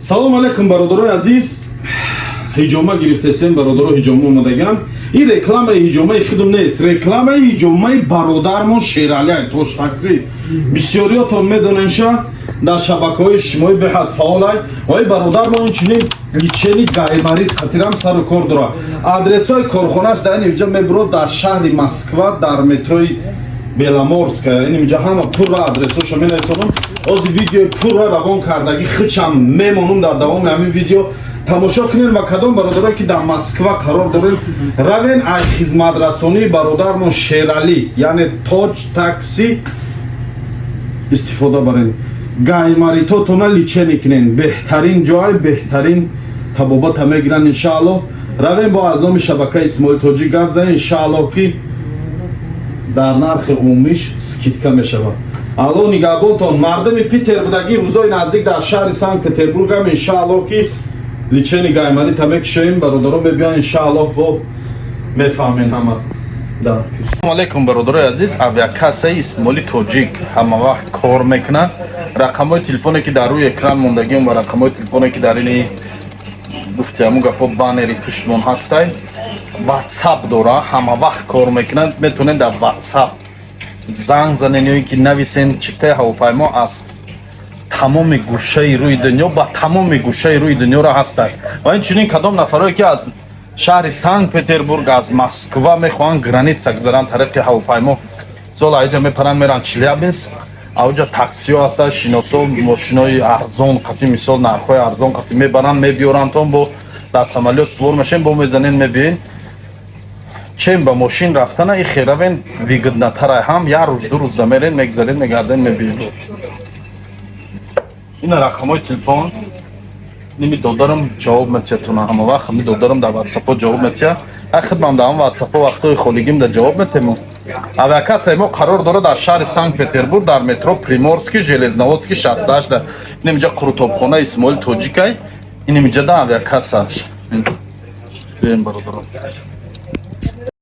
Салом алейкум, бародарои азиз. Ҳиҷома гирифтесем, бародаро, ҳиҷома омадаган. Ин рекламаи ҳиҷомаи худум нест, рекламаи ҳиҷомаи бародармон Шералиай, Тош Такси. Бисёриётон медоненша, дар шабакаҳои иҷтимоӣ беҳад фаъолай. Ой, бародармон инчунин лечение гайморит қатирам сару кор дорад. Адресҳои корхонааш дар ин инҷа мебурод, дар шаҳри Москва, дар метрои Беломорская. Ин инҷа ҳама пурра адресҳошо менависонам. Ози видеои пурра равон кардагӣ хичам мемонум, дар давоми ҳамин видео тамошо кунед. Ва кадом бародарое, ки дар Москва қарор доред, равен, ай хизматрасонии бародармон Шералӣ, яъне Тоҷ Такси, истифода баред, гайморитотона лечение кунен. Беҳтарин ҷой, беҳтарин табобата мегиранд, иншааллоҳ. Равен, бо аз номи шабакаи Исмоил Тоҷик гап занед, иншааллоҳ, ки дар нархи умумиш скидка мешавад. Алло нигаҳбонтон. Мардуми Питер будагӣ, рӯзои наздик дар шаҳри Санкт Петербургам, иншааллоҳ, ки лечение гайморита мекушоем. Бародаро мебиён, иншааллоҳ, бо мефаҳмен ҳама. Салому алейкум, бародарои азиз. Авиакассаи Исмоили Тоҷик ҳама вақт кор мекунад. Рақамҳои телефоне, ки дар рӯи экран мондагиам, ва рақамҳои телефоне, ки дар ини гуфти ҳамун гапҳо баннери пуштмон ҳастай, Ватсап дора, ҳама вақт кор мекунад. Метавонед дар Ватсап занг занен ё ин ки нависен. Чиптаи ҳавопаймо аз тамоми гӯшаи рӯи дунё ба тамоми гӯшаи рӯи дунёро ҳастанд. Ва инчунин кадом нафарое, ки аз шаҳри Санкт Петербург, аз Москва мехоҳанд граница гузаранд тариқи ҳавопаймо, мисол, аиҷа мепаранд, меранд Челябинск, ауҷа таксиҳо ҳастанд, шиносо, мошинои арзон қати, мисол, нархҳои арзон қати мебаранд, мебиёрандтон, бо дар самолёт сувор мешавем, бо мезанен, мебиен. Чем ба мошин рафтана и херавен выгоднотара ҳам, як рӯз, 2 рӯз да мерен, мегзарен, мегарден, мебиен. Ина рақамҳои телефон. Ними додарам ҷавоб метиҳад ҳама вақт, ҳами додарам дар Ватсапо ҷавоб метиҳад. Ай хидмам дар ҳам Ватсапо вақтҳои холигим да ҷавоб метему. Авиакассаи мо қарор дорад дар шаҳри Санкт Петербург, дар метро Приморский, Железноводский 68 да. Инамиҷа қурутобхона Исмоил Тоҷикай, инамиҷа да авиакассаш. Биёем, бародарон.